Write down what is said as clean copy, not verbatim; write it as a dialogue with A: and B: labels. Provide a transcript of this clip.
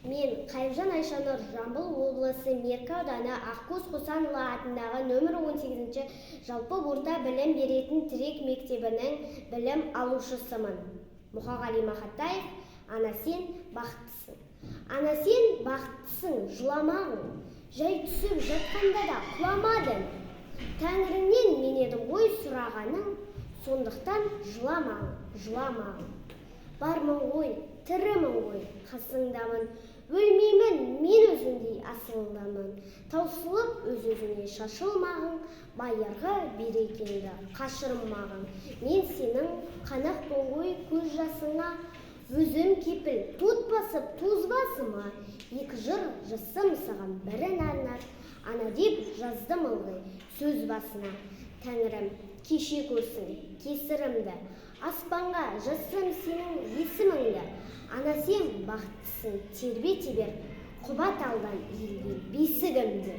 A: Мен Қайыржан Айшанұр, Жамбыл облысы Меркі ауданы Ақкөз Қосанұлы атындағы нөмір 18-ші жалпы орта білім беретін Тірек мектебінің білім алушысымын. Мұқағали Мақатаев, «Ана, сен бақыттысың». Ана, сен бақыттысың, жыламағың. Жай түсіп жатқанда да құламадың. Тәңіріңнен мен едім ғой сұрағаның, сондықтан жыламағың, жыламағың. Бармын ғой, тірімін ғой, қасыңдамын. Өлмеймін, мен өзіңдей асылдамын. Таусылып өз-өзіңе шашылмағың, байырғы берекеңді қашырмағың. Мен сенің қанықпын ғой көз жасыңа, өзім кепіл, тот басып тоз басыма. Екі жыр жазсам саған, бірін арнап, ана деп жаздым ылғи сөз басына. Тәңірім, кеше көрсін кесірімді, аспанға жазсам сенің есіміңді. Ана, сен бақыттысың, тербете бер құба талдан иілген бесігімді.